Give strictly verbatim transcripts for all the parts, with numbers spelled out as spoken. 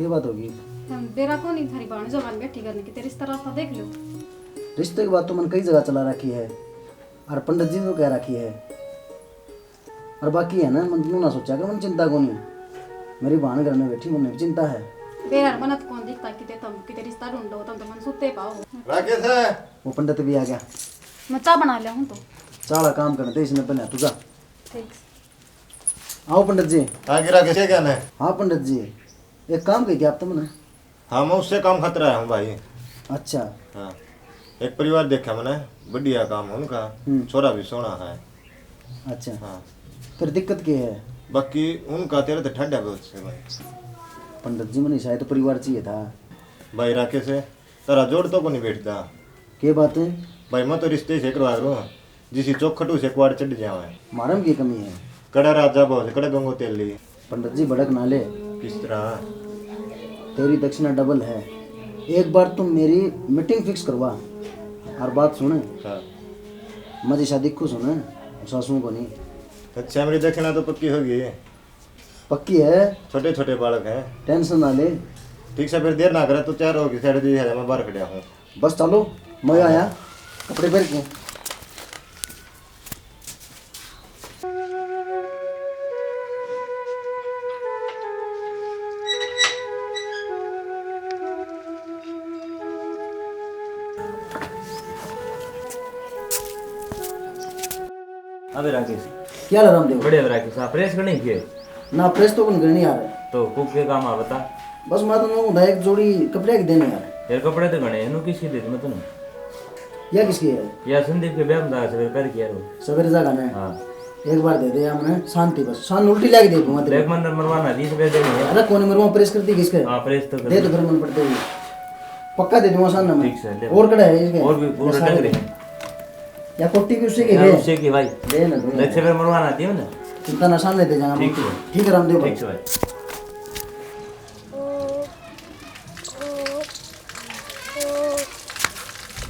बात होगी? हम बेरा को नहीं, थारी भाण जो मन बैठी करने की, तेरे रिश्ता रास्ता देख लो। रिश्ते की बात तो मन कई जगह चला रखी है, और पंडित जी को कह रखी है, और बाकी है ना, मन नू ना सोचा कि मन चिंता को नहीं, मेरी भाण घर में बैठी, मन भी चिंता है। बेरा मन तो कौन दिखता कि ते तुम किते रिश्ता ढूंढो, तुम तो मन सुते पाओ। राकेश है। वो पंडित भी आ गया। मैं चाय बना लिया हूँ तो। चाला काम करने दे इसने पहले, तू जा। ठीक। आओ पंडित जी। हाँ, गिरा के क्या कहना है? हाँ पंडित जी, एक काम कह के आप तो मने। हाँ, मैं उससे काम खतरा है हूँ भाई। अच्छा। हाँ, एक परिवार देखा मैंने, बढ़िया काम है उनका, हम्म। छोरा भी सोना है। अच्छा। हाँ। फिर दिक्कत क्या है? बाकी उनका तेरे तो ठंडा बहुत से भाई। पंडित जी, मैंने शायद तो परिवार चाहिए था। भाई राकेश है, तेरा जोड़ तो को नहीं बैठता। के बात है? भाई, मैं तो रिश्ते से करवा रहा हूँ, जिसी चौखट उसे कुआड़ चढ़ जावे। मारम की कमी है? कड़ा राजा भोज, कड़ा गंगो तेली। पंडित जी, भड़क ना ले। किस तरह? तेरी दक्षिणा डबल है। एक बार तुम मेरी मीटिंग फिक्स करवा और बात सुन। हाँ। मैं जी शादी खुश हूँ ना, सासू को नहीं। अच्छा, मेरी दक्षिणा तो पक्की होगी। पक्की है। छोटे छोटे बालक हैं। टेंशन ना ले। ठीक से, फिर देर ना करे, तो तैयार होगी, साढ़े दो हजार मैं बाहर खड़ा हूँ। बस चलो, मैं आया, कपड़े पहन के। अबे राकेश। क्या हाल रामदेव? बढ़िया राकेश, आप प्रेस करने के? ना, प्रेस तो कौन करनी यार। तो कुक के काम आ बता। बस मैं तो एक जोड़ी कपड़े की देने यार। यार कपड़े तो घणे हैं, नु किसी दे दूं मैं तन्ने? या किसकी है? या संदीप के ब्याह में था, सवेरे कर किया रो। सवेरे जागा ने? हाँ। एक बार दे दे यार, मैंने शांति बस, शान उल्टी लाके दे दूंगा तेरे। देख, मैंने मरवाना थी, सवेरे देनी है। अरे कौन मरवा, प्रेस कर दी किसके? हाँ, प्रेस तो कर दे दी। तो फिर मन पड़ते ही पक्का दे दूंगा शान में। ठीक से, ले। और कड़ा है इसके? और भी पूरे टंग रहे हैं। या कोटी भी उसी की है? उसी की भाई। दे ना, दे ना। देख, सवेरे मरवाना थी मैंने। चिंता ना, शान लेते जाना। ठीक है। ठीक है रामदेव भाई। ठीक है भाई।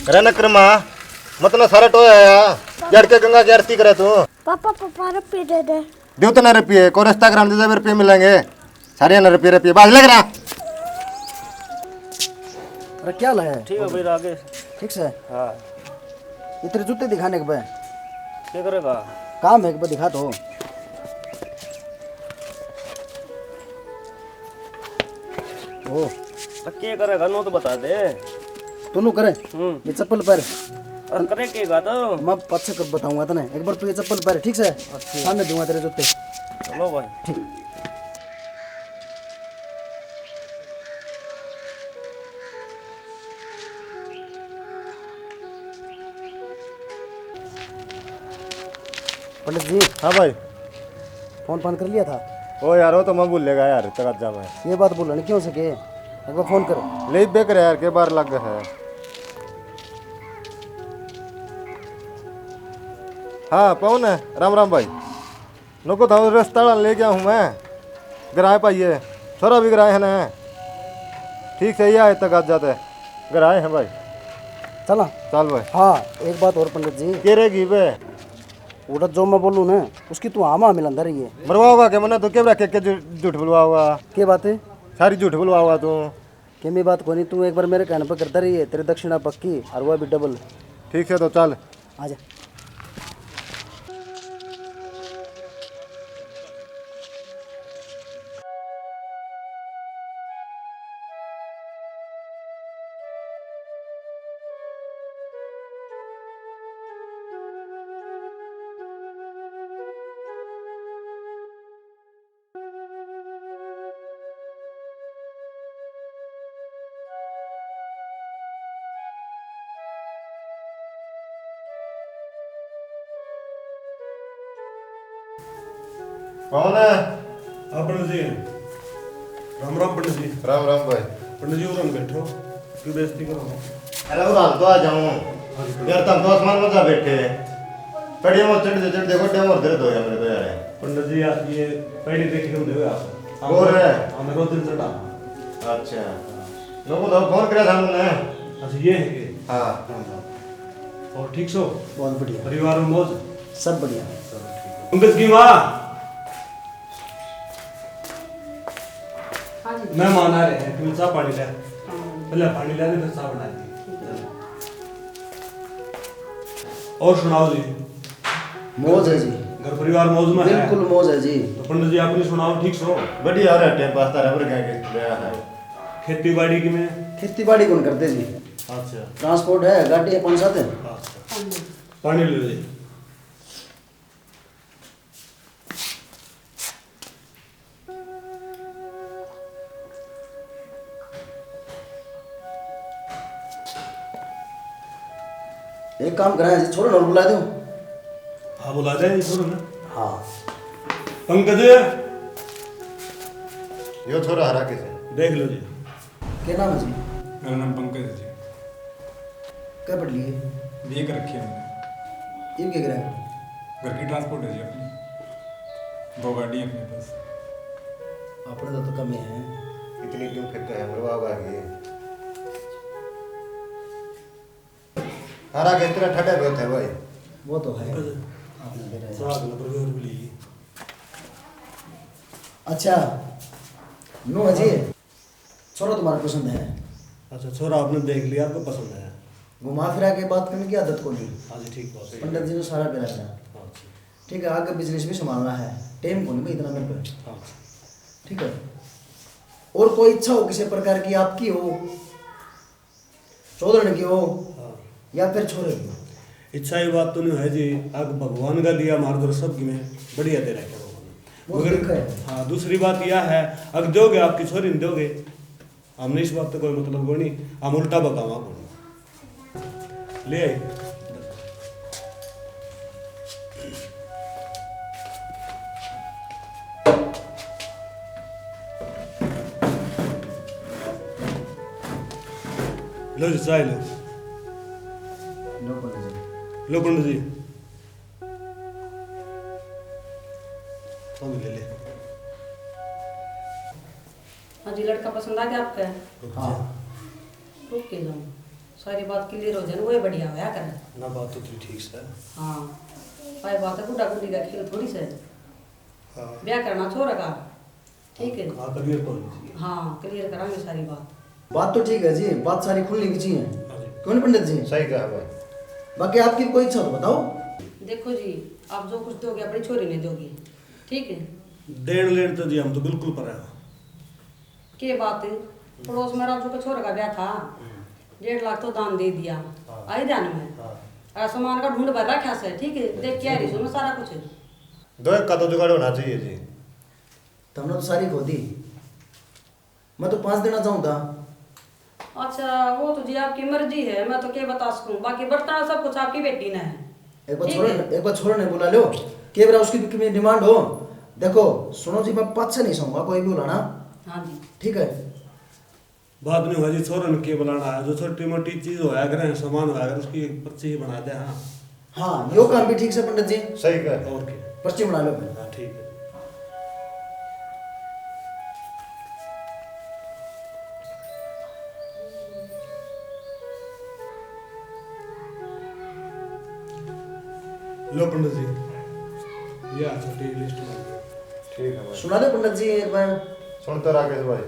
अरे नकरमा, मत ना सारा टोया आया, जड़ के गंगा की आरती करे तू। पापा, पापा, रुपये दे दे। देव तने रुपये, को रास्ता कराने दे दे, रुपये मिलेंगे। सारे ना रुपये, रुपये, बाज लग रहा। अरे क्या लाया है? ठीक है भाई, राकेश। ठीक से? हाँ। इतने जूते दिखाने के बे। क्या करेगा? काम है, एक बार दिखा दो। ओ। तो क्या करेगा, नो तो बता दे। तू नु करे? हम्म। ये चप्पल पहन। और करे केगा तो? मैं पाछे कब बताऊंगा तने। एक बार तू ये चप्पल पहन, ठीक से? अच्छा। सामने दूंगा तेरे जूते। चलो भाई। ठीक। पंडित जी। हाँ भाई। फोन फान कर लिया था? ओ यार, वो तो मैं भूल लेगा यार, तराजा में। ये बात भूलन क्यों सके? एक बार फोन कर। ले बेकर यार, के बार लग है। हाँ, पवन है। राम राम भाई। नको था, रस्ता ले गया हूँ मैं। गराए पाइए, छोरा भी गराए है ना। ठीक से, ये आए तक आज जाते। गराए हैं भाई। चला। चल भाई। हाँ, एक बात और पंडित जी। के रहेगी बे? उड़ा जो मैं बोलूँ ना, उसकी तू हाँ हाँ मिलांदा रहिए। मरवाओगा के मन्ने तो के रखे के झू-, झूठ बुलवाओगा? के बात है? सारी झूठ बुलवाओगा तू। के मैं बात कोनी, तू एक बार मेरे कहने पर करता रहिए, तेरी दक्षिणा पक्की और वह भी डबल। ठीक से तो चल। आजा। कौन है? हाँ, पंडित जी। राम राम पंडित जी। राम राम भाई। पंडित जी, उरन बैठो, क्यों बेइज्जती करो? अरे, उरन तो आ जाऊं। हाँ जी, पंडित। यार, तुम तो आसमान में जा बैठे। कड़िया में चढ़ दे, चढ़ दे, गोड्डे में दर्द हो गया मेरे तो यार। पंडित जी, आप ये पहली देखी हम देवे आप। हम और है? हमें रोज दिन चढ़ा। अच्छा। लोगों तो फोन करा था हमने। अच्छा, ये है कि? हाँ। हाँ, हाँ। और ठीक सो? बहुत बढ़िया। परिवार में मौज? सब बढ़िया। चलो ठीक है। पंकज की माँ। हाँ जी। मेहमान आ रहे हैं, तुम चाह पानी ले। हाँ। पहले पानी ले, फिर चाह बना दी। और सुनाओ जी। मौज है जी। घर परिवार मौज में है? बिल्कुल मौज है जी। तो पंडित जी, अपनी सुनाओ, ठीक सो? बढ़िया हो रहा है, टाइम पास तो रबर कह के गया है। खेती बाड़ी की में? खेती बाड़ी कौन करते जी? अच्छा। ट्रांसपोर्ट है, गाड़ी है, पाँच सात है। अच्छा। पानी ले लो जी। एक काम करा जी, छोरो ने बुला दो। हाँ, बुला दे छोरो ने। हाँ। पंकज। यो छोरा हरा किसे? देख लो जी। क्या नाम है जी? मेरा नाम पंकज है जी। क्या पढ़ लिए? बीए कर रखी है मैंने। ये क्या करा? घर की ट्रांसपोर्ट है जी अपनी, दो गाड़ी है अपने पास। अपने तो, तो कम ही है। इतनी क्यों फेंकता है, मरवा आ गई। हरा के इतना ठंडा बहुत है भाई। वो तो है। पंकज। आपने बेटा है। साग न प्रवेश भी ली। अच्छा, नो है जी। छोरा तुम्हारा पसंद है? अच्छा, छोरा आपने देख लिया, आपको पसंद है? घुमा फिरा के बात करने की आदत को नहीं। हाँ जी, ठीक बात है। पंडित जी ने सारा बेरा दिया। हाँ जी। ठीक है, आगे बिजनेस भी संभालना है, टाइम को नहीं इतना मेरे पे। हाँ। ठीक है, और कोई इच्छा हो किसी प्रकार की, आपकी हो, चौधरण की हो, हाँ। या फिर छोरे की हो? इच्छा ये बात तो नहीं है जी, आग भगवान का दिया मार्गदर्शन सब की में बढ़िया दे रखे भगवान ने। वो मगर ठीक है। हाँ, दूसरी बात यह है, अगर दोगे, आपकी छोरी ने दोगे, हमने इस बात तो कोई मतलब को नहीं, हम उल्टा बतावा को नहीं। ले आई। लो जी, चाय लो। लो पंडित जी। लो पंडित जी। हम ले ले। हाँ जी, लड़का पसंद आ गया आपका? हाँ। रुक के जाऊँ, सारी बात क्लियर हो जाए, वो ही बढ़िया होया करे। ना, बात तो तेरी ठीक सै। हाँ, भाई, बात है, गुड्डा गुड्डी का खेल थोड़ी सै। हाँ। ब्याह करना छोरा का, ठीक है? हाँ, क्लियर तो होनी चाहिए। हाँ, क्लियर करांगे सारी बात। बात तो ठीक है जी, बात सारी खुलनी भी चाहिए। हाँ जी। क्यों नहीं पंडित जी? सही कहा भाई। बाकी आपकी कोई इच्छा हो तो बताओ। देखो जी, आप जो कुछ दोगे अपनी छोरी ने दोगे, ठीक है? देन लेन तो जी हम तो बिल्कुल पर है। के बात है? पड़ोस में राजू के छोरे का ब्याह था, हम्म। डेढ़ लाख तो दान दे दिया। हाँ। आई ध्यान में? हाँ। और सामान का ढूंढ भर रखा से, ठीक है? देख के आ रही हूँ मैं सारा कुछ। दो एक का तो जुगाड़ होना चाहिए जी। तुमने तो सारी खो दी, मैं तो पाँच देना चाहूँ था। अच्छा, वो तो जी आपकी मर्जी है, मैं तो के बता सकूँ, बाकी बर्तन सब कुछ आपकी बेटी ने है। एक बार ठीक छोरे है। ने, एक बार छोरे ने बुला लो, के बेरा उसकी भी डिमांड हो। देखो, सुनो जी, मैं पाछे नहीं सहूंगा कोई भी बुलाना। हाँ जी। ठीक है। बात नहीं हुआ जी, छोरे ने के बुलाना है, जो छोटी मोटी चीज होया करे, सामान होया करे, उसकी एक पर्ची ही बना दे। हाँ। हाँ, यो काम भी ठीक से पंडित जी। सही कह। और क्या? पर्ची बना लो। हाँ, ठीक है। लो पंडित जी, ये आ छोटी लिस्ट में। ठीक है भाई। सुना दे पंडित जी एक बार। सुन तो राकेश भाई,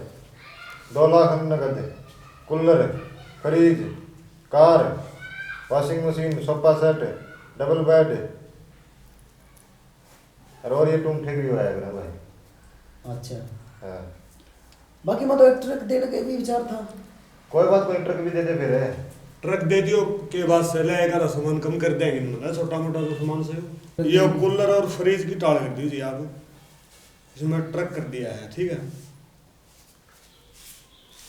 दो लाख नगद, cooler, fridge, car, washing machine, sofa set, double bed, और, और ये टूम ठीक भी होया करे भाई। अच्छा। हाँ। बाकी मैं तो एक ट्रक देने के भी विचार था। कोई बात, कोई ट्रक भी दे दे फिर। ट्रक दे दियो, के बाद से ले आएगा तो सामान कम कर देंगे, मतलब छोटा मोटा जो सामान से। ये कूलर और फ्रिज की टाल कर दीजिए आप, इसमें ट्रक कर दिया है, ठीक है।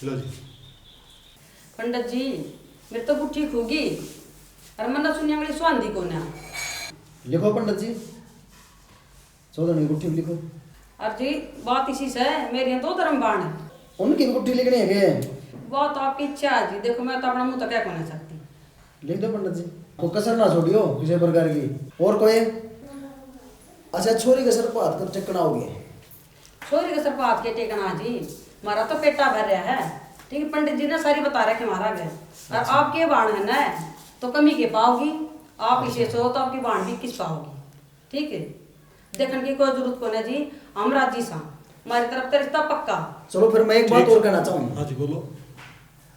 लो जी। पंडित जी, मेरी तो गुट्ठी खूगी, और मन्ना सुनिया मेरी सुहांदी कोन्या। लिखो पंडित जी, चौधरी गुट्ठी भी लिखो। और जी, बात इसी से, मेरी दो धर्म बाण। उनकी गुट्ठी लिखनी है के? बात आपकी इच्छा है जी, देखो मैं तो अपना मुंह तो कह को नहीं सकती। लिख दो पंडित जी, को कसर ना छोड़ियो किसी प्रकार की। और कोई? अच्छा, छोरी के सर पे हाथ कब टेकना होगे? छोरी के सर पे हाथ के टेकना जी, हमारा तो पेटा भर रहा है। ठीक है, पंडित जी ने सारी बता रखे हमारा घर। और अच्छा। आपके बाण है ना, तो कमी के पाओगी? आप अच्छा। इसे सो तो आपकी बाण भी किस पाओगी? ठीक है, देखने की कोई जरूरत को ना जी, हम राजी सा। हमारी तरफ से रिश्ता पक्का। चलो फिर मैं एक बात ठीक। और कहना चाहूँ। हाँ जी, बोलो।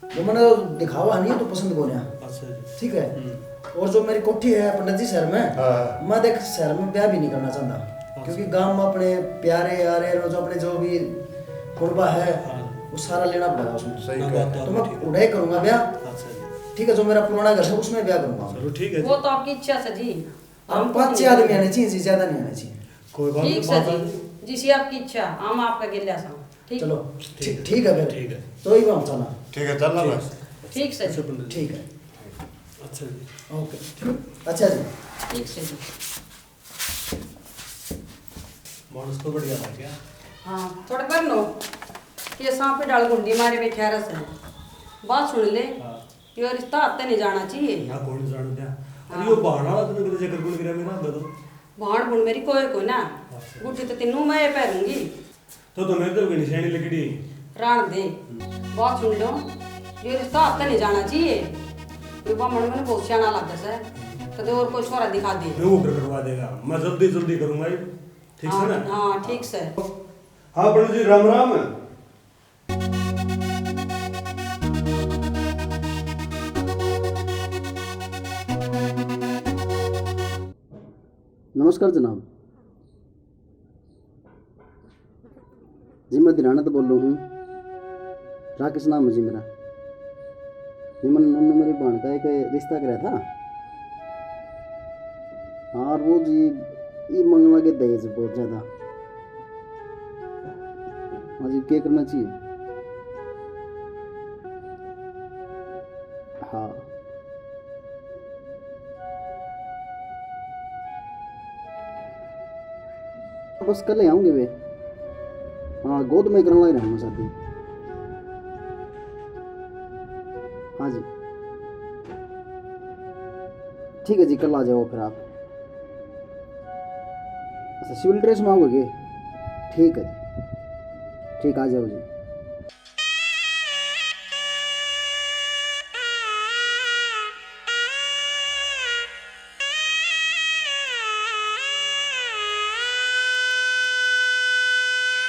वो मैंने दिखावा नहीं तो पसंद को नहीं। अच्छा जी। ठीक है। हम्म। और जो मेरी कोठी है पंडित जी शहर में, हाँ। मैं देख शहर में ब्याह भी नहीं करना चाहता, अच्छा। क्योंकि गांव में अपने प्यारे यारे और जो अपने जो भी कुर्बा है, हाँ। वो सारा लेना पड़ेगा उसमें। सही ना, कहा। बात तो तो मैं ठीक है। उड़ाई करूंगा ब्याह। अच्छा जी। ठीक है, जो मेरा पुराना घर है उसमें ब्याह करूंगा। चलो ठीक है वो जी। तो आपकी इच्छा से जी। हम हम तो पाँच नहीं छह आदमी आने चाहिए जी, ज्यादा नहीं आने चाहिए। कोई बात ठीक नहीं, सर बात जी। नहीं। जिसी आपकी इच्छा, हम आपका गेल्या सा। ठीक। चलो, ठीक, ठीक है फिर। ठीक है। तो ही हम चलना। ठीक है, चलना ठीक। बस। ठीक सर जी। अच्छा, पंडित जी। ठीक है। अच्छा जी। ओके। अच्छा जी। ठीक सर जी। माणस तो बढ़िया था क्या? हाँ, थोड़ा कर लो। ये सांप की डाल गुंडी मारे बैठा रहा सर। बात सुन ले। हाँ। यो रिश्ता हाथ तै नहीं जाना चाहिए। ना, कौन जान दिया? हाँ। अरे, यो बहाना वाला तूने कदे जिक्र कौन करा मेरा, बता। बहान बुन मेरी कोई को ना। अच्छा। गुट्ठी तो तीनों मैं ही पहनूंगी। तो, तो मेरे तो घणी सियाणी लकड़ी। राण दे। हम्म। बात सुन लो, यो रिश्ता हाथ तै नहीं जाना चाहिए। यो बामण मैंने बहुत सियाणा लगे सै, कदे और कोई छोरा दिखा दे। मैं वो कर करवा देगा, मैं जल्दी, जल्दी करूंगा ये। ठीक सै हाँ, ना? हाँ, ठीक सै। हाँ, पंडित जी, राम राम। नमस्कार जनाब। जी, मैं दिनानंद बोल रहा हूँ। राकेश नाम है जी मेरा। जी, मैंने नन्नू मेरी बहन का एक रिश्ता कराया था। हाँ, और वो जी, ये मंगना के दहेज बहुत ज्यादा। हाँ जी, क्या करना चाहिए? हाँ। बस कल ही आऊंगे वे। हाँ, गोद में करने लग रहे हैं शादी। हाँ जी। ठीक है जी, कल आ जाओ फिर आप। अच्छा, सिविल ड्रेस में आओगे? ठीक है जी, ठीक, आ जाओ जी।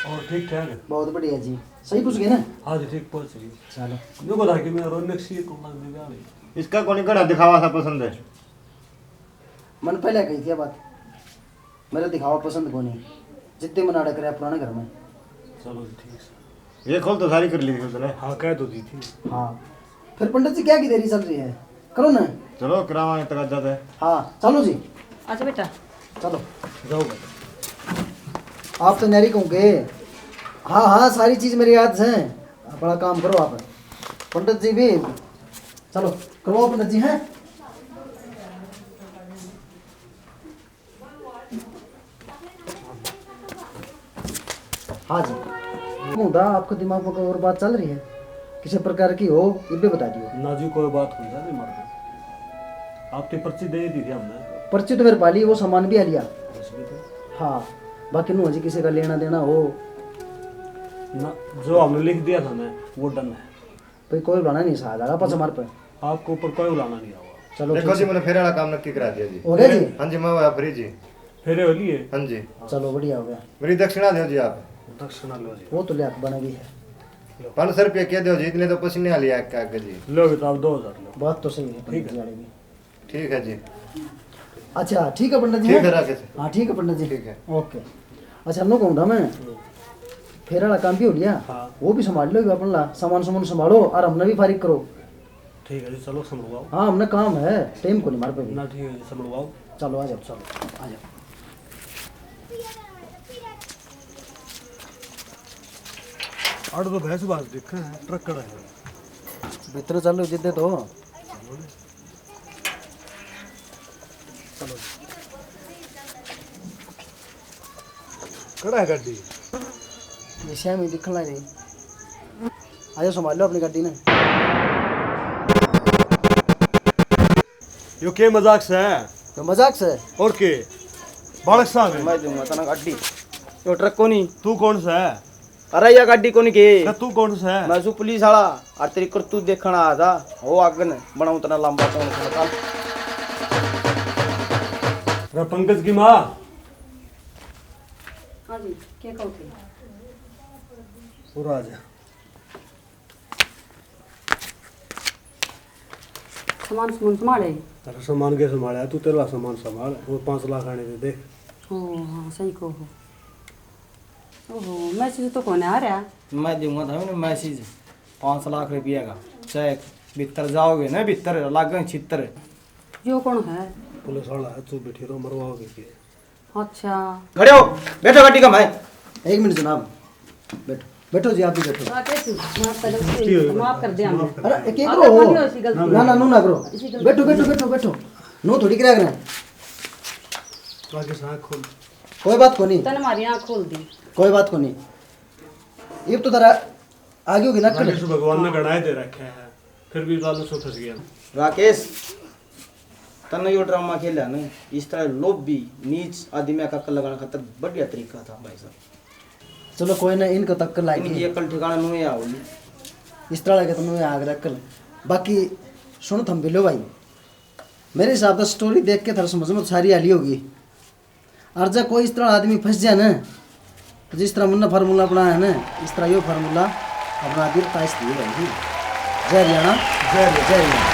और ठीक ठाक है? बहुत बढ़िया जी। सही पहुंच गए ना? हाँ जी, ठीक पहुंच गए। चलो। देखो था कि मैं रोनक सी को लग गया। इसका कौन घड़ा दिखावा सा पसंद है? मन पहले कही थी ये बात। मेरा दिखावा पसंद को नहीं, जितने मनाड़ा करे पुराने घर में। चलो जी, ठीक है। ये खोल तो सारी कर ली थी उसने। हाँ, कह तो दी थी। हाँ, फिर पंडित जी क्या की देरी चल रही है, करो ना। चलो, करावांगे तकाजा ते। हाँ, चलो जी। अच्छा बेटा। चलो। जाओ बेटा। आप तो नरी कहूँगे। हाँ, हाँ, सारी चीज मेरी याद से। अपना काम करो आप। पंडित जी भी, चलो, करो पंडित जी, हैं? हाँ जी। कहूँ था, आपके दिमाग में कोई और बात चल रही है, किसी प्रकार की हो, ये भी बता दियो। ना जी, कोई बात कोनी चल रही मारे। आप तो पर्ची दे दी थी हमने। पर्ची तो मेरे पा ली, वो सामान भी आ लिया। बस भी तो। हाँ, बाकी नू जी किसी का लेना देना हो। ना, जो हमने लिख दिया था ना, वो डन है। भाई, कोई उलाना नहीं सा आ जाएगा पाछा मार पे। आपके ऊपर कोई उलाना नहीं आवा। चलो, देखो ठीक जी, है। मैंने फेरे वाला काम नक्की करा दिया जी। हो गया जी? हाँ जी, मैं हुआ फ्री जी। फेरे हो लिए? हाँ जी। चलो, बढ़िया हो गया। मेरी दक्षिणा दो जी आप। दक्षिणा लो जी। वो तो लिया बना भी है। पाँच सौ रुपये कह दो जी, इतने तो पसीने आ लिया आगे जी। लो भी तो आप दो हजार लो। बात तो सही है ठीक पंडित जी है। वाली भी। ठीक है जी। अच्छा, ठीक है पंडित जी, ठीक है, हैं? राकेश। हाँ, ठीक है पंडित जी। ठीक है। ओके। अच्छा, नो कहूँ था मैं, फेरे वाला काम भी हो लिया, हाँ। वो भी संभाल लो अपन ला, सामान सामान संभालो और हमने भी फारिग करो। ठीक है जी, चलो संभलवाओ। हाँ, हमने काम है, टाइम को नहीं मार पे भी। ना, ठीक है जी, संभलवाओ। चलो, आ जाओ, चलो, आ जाओ। आड़ तो भैंस भास देखे हैं, ट्रक खड़ा है। भीतर चलो, जिद्दे तो। चलो। कड़ा है गाड़ी? ये श्याम ही दिखण लाग रही। आयो, संभाल लो अपनी गाड़ी ने। यो के मजाक से है? तो मजाक से? और के? बालक साहब है। मैं दूंगा तना गाड़ी। यो ट्रक कोनी। तू कौन सा है? अरे या गाड़ी कोनी के? तो तू कौन सा है? मैं सु पुलिस वाला। और तेरी करतूत देखण आया था। हो आगन बनाऊं तना लंबा कौन सा बता। अरे पंकज की माँ। हाँ जी, क्या कहो थे? और आ जा। सामान सुमान संभाले। अरे सामान के संभाला, तू तेरा सामान संभाल, वो पाँच लाख आने दे देख। ओ हाँ, सही कहो। ओहो, मैसेज तो कोने आ रहा। मैं दूंगा था मैंने मैसेज, पाँच लाख रुपया का चेक। भीतर जाओगे ना, भीतर लागेंगे छितर। यो कौन है? पुलिस वाला है, चुप बैठी रहो, मरवाओगे के? अच्छा। खड़े हो, बैठो गाड़ी का भाई। एक मिनट जनाब, बैठो, बैठो जी, आप भी बैठो। राकेश, माफ कर दो, माफ कर दे हमें। अरे एक एक आप करो। कभी ऐसी गलती ना ना, नो ना करो। ऐसी गलती बैठो बैठो बैठो बैठो। नो थोड़ी करा करें। राकेश, आँख खोल। कोई बात कोनी। तन हमारी आँख खोल दी। कोई बात कोनी। ये तो तेरा आगे होगी ना अक्कल। राकेश, भगवान ने गणाए दे रखे हैं, फिर भी बालू सो फंस गया। राकेश, तन्ने यो ड्रामा खेला ना, इस तरह लोभी, नीच आदमी का अक्कल लगाने खातर बढ़िया तरीका था भाई साहब। चलो कोई ना, इनको तक लागी। इनकी अक्कल ठिकाने नु ही आओगी। इस तरह के तो नु ही आग अक्कल। बाकी सुनो थम बिलो भाई, मेरे हिसाब से स्टोरी देख के थारे समझ में सारी आली होगी। और जब कोई इस तरह आदमी फंस जाए ना, तो जिस तरह मुन्ना फार्मूला अपनाया है ना, इस तरह यो फार्मूला अपना दिल ताश दिए भाई। जय हरियाणा, जय हरियाणा। जय हरियाणा।